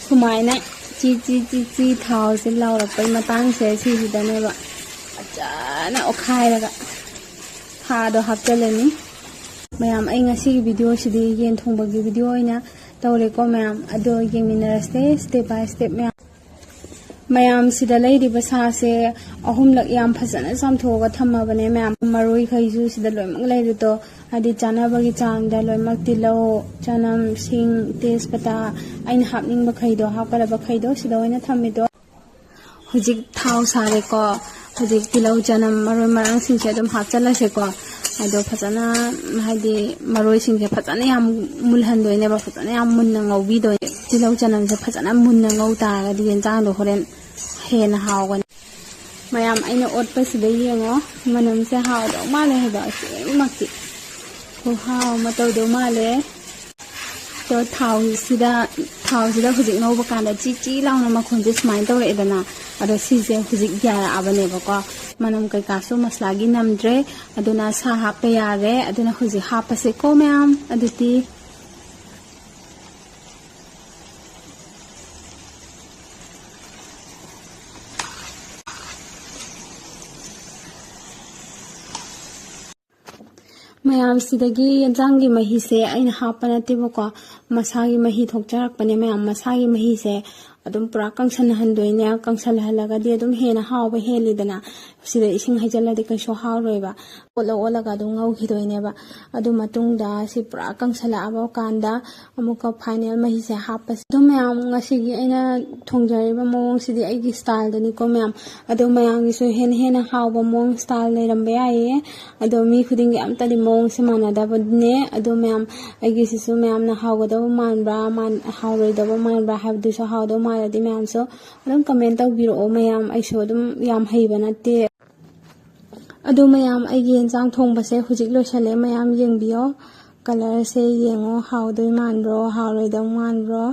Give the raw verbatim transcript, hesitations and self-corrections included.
ꯁꯨꯃꯥꯏꯅ ꯆꯤ ꯆꯤ ꯆꯤ ꯆꯤ ꯊꯥꯎꯁꯦ ꯂꯥꯎꯔꯛꯄꯩ ꯃꯇꯥꯡꯁꯦ ꯁꯤꯁꯤꯗꯅꯦꯕ ꯐꯖꯅ ꯑꯣꯠꯈꯥꯏꯔꯒ ꯁꯥꯗꯣ ꯍꯥꯞꯆꯤꯜꯂꯅꯤ꯫ ꯃꯌꯥꯝ, ꯑꯩ ꯉꯁꯤꯒꯤ ꯚꯤꯗꯤꯑꯣꯁꯤꯗꯤ ꯌꯦꯟ ꯊꯣꯡꯕꯒꯤ ꯚꯤꯗꯤꯑꯣ ꯑꯣꯏꯅ ꯇꯧꯔꯦꯀꯣ ꯃꯌꯥꯝ꯫ ꯑꯗꯣ ꯌꯦꯡꯃꯤꯟꯅꯔꯁꯦ step by step ꯃꯌꯥꯝ꯫ ꯃꯌꯥꯝ, ꯁꯤꯗ ꯂꯩꯔꯤꯕ ꯁꯥꯁꯦ ꯑꯍꯨꯝꯂꯛ ꯌꯥꯝ ꯐꯖꯅ ꯆꯥꯝꯊꯣꯛꯑꯒ ꯊꯝꯃꯕꯅꯦ ꯃꯌꯥꯝ꯫ ꯃꯔꯣꯏꯈꯩꯁꯨ ꯁꯤꯗ ꯂꯣꯏꯅꯃꯛ ꯂꯩꯔꯦꯗꯣ, ꯍꯥꯏꯗꯤ ꯆꯥꯅꯕꯒꯤ ꯆꯥꯡꯗ ꯂꯣꯏꯅꯃꯛ ꯇꯤꯜꯍꯧ, ꯆꯅꯝ, ꯁꯤꯡ, ꯇꯦꯖꯄꯇꯥ, ꯑꯩꯅ ꯍꯥꯞꯅꯤꯡꯕꯈꯩꯗꯣ, ꯍꯥꯞꯀꯗꯕꯈꯩꯗꯣ ꯁꯤꯗ ꯑꯣꯏꯅ ꯊꯝꯃꯤꯗꯣ꯫ ꯍꯧꯖꯤꯛ ꯊꯥꯎ ꯁꯥꯔꯦꯀꯣ꯫ ꯍꯧꯖꯤꯛ ꯇꯤꯜꯍꯧ, ꯆꯅꯝ, ꯃꯔꯣꯏ ꯃꯔꯥꯡꯁꯤꯡꯁꯦ ꯑꯗꯨꯝ ꯍꯥꯞꯆꯜꯂꯁꯦꯀꯣ꯫ ꯑꯗꯣ ꯐꯖꯅ, ꯍꯥꯏꯗꯤ ꯃꯔꯣꯏꯁꯤꯡꯁꯦ ꯐꯖꯅ ꯌꯥꯝ ꯃꯨꯜꯍꯟꯗꯣꯏꯅꯦꯕ, ꯐꯖꯅ ꯌꯥꯝ ꯃꯨꯟꯅ ꯉꯧꯕꯤꯗꯣꯏꯅꯦ꯫ ꯇꯤꯜꯍꯧ ꯆꯅꯝꯁꯦ ꯐꯖꯅ ꯃꯨꯟꯅ ꯉꯧ ꯇꯥꯔꯒꯗꯤ ꯌꯦꯟꯁꯥꯡꯗꯣ ꯍꯣꯔꯦꯟ ꯍꯦꯟꯅ ꯍꯥꯎꯒꯅꯤ꯫ ꯃꯌꯥꯝ, ꯑꯩꯅ ꯑꯣꯠꯄꯁꯤꯗ ꯌꯦꯡꯉꯣ, ꯃꯅꯝꯁꯦ ꯍꯥꯎꯗꯧ ꯃꯥꯜꯂꯦ ꯍꯥꯏꯕ, ꯑꯁꯦꯡꯃꯛꯀꯤ ꯈꯨꯍꯥꯎ ꯑꯃ ꯇꯧꯗꯧ ꯃꯥꯜꯂꯦ꯫ ꯑꯗꯣ ꯊꯥꯎꯁꯤꯗ, ꯊꯥꯎꯁꯤꯗ ꯍꯧꯖꯤꯛ ꯉꯧꯕ ꯀꯥꯟꯗ ꯆꯤ ꯆꯤ ꯂꯥꯎꯅ ꯃꯈꯣꯟꯁꯦ ꯁꯨꯃꯥꯏꯅ ꯇꯧꯔꯛꯑꯦꯗꯅ꯫ ꯑꯗꯣ ꯁꯤꯁꯦ ꯍꯧꯖꯤꯛ ꯌꯥꯔꯛꯑꯕꯅꯦꯕꯀꯣ, ꯃꯅꯝ ꯀꯩꯀꯥꯁꯨ ꯃꯁꯂꯥꯒꯤ ꯅꯝꯗ꯭ꯔꯦ꯫ ꯑꯗꯨꯅ ꯁꯥ ꯍꯥꯞꯄ ꯌꯥꯔꯦ꯫ ꯑꯗꯨꯅ ꯍꯧꯖꯤꯛ ꯍꯥꯞꯄꯁꯦꯀꯣ ꯃꯌꯥꯝ꯫ ꯑꯗꯨꯗꯤ ꯃꯌꯥꯝꯁꯤꯗꯒꯤ ꯌꯦꯟꯁꯥꯡꯒꯤ ꯃꯍꯤꯁꯦ ꯑꯩꯅ ꯍꯥꯞꯄ ꯅꯠꯇꯦꯕꯀꯣ, ꯃꯁꯥꯒꯤ ꯃꯍꯤ ꯊꯣꯛꯆꯔꯛꯄꯅꯦ ꯃꯌꯥꯝ꯫ ꯃꯁꯥꯒꯤ ꯃꯍꯤꯁꯦ ꯑꯗꯨꯝ ꯄꯨꯔꯥ ꯀꯪꯁꯟꯍꯟꯗꯣꯏꯅꯦ꯫ ꯀꯪꯁꯜꯍꯜꯂꯒꯗꯤ ꯑꯗꯨꯝ ꯍꯦꯟꯅ ꯍꯥꯎꯕ ꯍꯦꯜꯂꯤꯗꯅ꯫ ꯁꯤꯗ ꯏꯁꯤꯡ ꯍꯩꯖꯤꯜꯂꯗꯤ ꯀꯩꯁꯨ ꯍꯥꯎꯔꯣꯏꯕ꯫ ꯑꯣꯠꯂ ꯑꯣꯠꯂꯒ ꯑꯗꯨꯝ ꯉꯧꯈꯤꯗꯣꯏꯅꯦꯕ꯫ ꯑꯗꯨ ꯃꯇꯨꯡꯗ ꯁꯤ ꯄꯨꯔꯥ ꯀꯪꯁꯜꯂꯛꯑꯕ ꯀꯥꯟꯗ ꯑꯃꯨꯛꯀ ꯐꯥꯏꯅꯦꯜ ꯃꯍꯤꯁꯦ ꯍꯥꯞꯄꯁꯦ꯫ ꯑꯗꯣ ꯃꯌꯥꯝ, ꯉꯁꯤꯒꯤ ꯑꯩꯅ ꯊꯣꯡꯖꯔꯤꯕ ꯃꯑꯣꯡꯁꯤꯗꯤ ꯑꯩꯒꯤ ꯁ꯭ꯇꯥꯏꯜꯗꯅꯤꯀꯣ ꯃꯌꯥꯝ꯫ ꯑꯗꯣ ꯃꯌꯥꯝꯒꯤꯁꯨ ꯍꯦꯟꯅ ꯍꯦꯟꯅ ꯍꯥꯎꯕ ꯃꯑꯣꯡ ꯁ꯭ꯇꯥꯏꯜ ꯂꯩꯔꯝꯕ ꯌꯥꯏꯌꯦ꯫ ꯑꯗꯣ ꯃꯤ ꯈꯨꯗꯤꯡꯒꯤ ꯑꯝꯇꯗꯤ ꯃꯑꯣꯡꯁꯦ ꯃꯥꯟꯅꯗꯕꯅꯦ꯫ ꯑꯗꯣ ꯃꯌꯥꯝ, ꯑꯩꯒꯤꯁꯤꯁꯨ ꯃꯌꯥꯝꯅ ꯍꯥꯎꯒꯗꯕ ꯃꯥꯟꯕ꯭ꯔꯥ, ꯃꯥꯟ-, ꯍꯥꯎꯔꯣꯏꯗꯕ ꯃꯥꯟꯕ꯭ꯔꯥ ꯍꯥꯏꯕꯗꯨꯁꯨ, ꯍꯥꯎꯗꯧ ꯃꯥꯜꯂꯗꯤ ꯃꯌꯥꯝꯁꯨ ꯑꯗꯨꯝ ꯀꯃꯦꯟ ꯇꯧꯕꯤꯔꯛꯑꯣ ꯃꯌꯥꯝ꯫ ꯑꯩꯁꯨ ꯑꯗꯨꯝ ꯌꯥꯝ ꯍꯩꯕ ꯅꯠꯇꯦ꯫ ꯑꯗꯣ ꯃꯌꯥꯝ, ꯑꯩꯒꯤ ꯌꯦꯟꯁꯥꯡ ꯊꯣꯡꯕꯁꯦ ꯍꯧꯖꯤꯛ ꯂꯣꯏꯁꯜꯂꯦ꯫ ꯃꯌꯥꯝ ꯌꯦꯡꯕꯤꯌꯣ꯫ ꯀꯂꯔꯁꯦ ꯌꯦꯡꯉꯣ, ꯍꯥꯎꯗꯣꯏ ꯃꯥꯟꯕ꯭ꯔꯣ, ꯍꯥꯎꯔꯣꯏꯗꯧ ꯃꯥꯟꯕ꯭ꯔꯣ?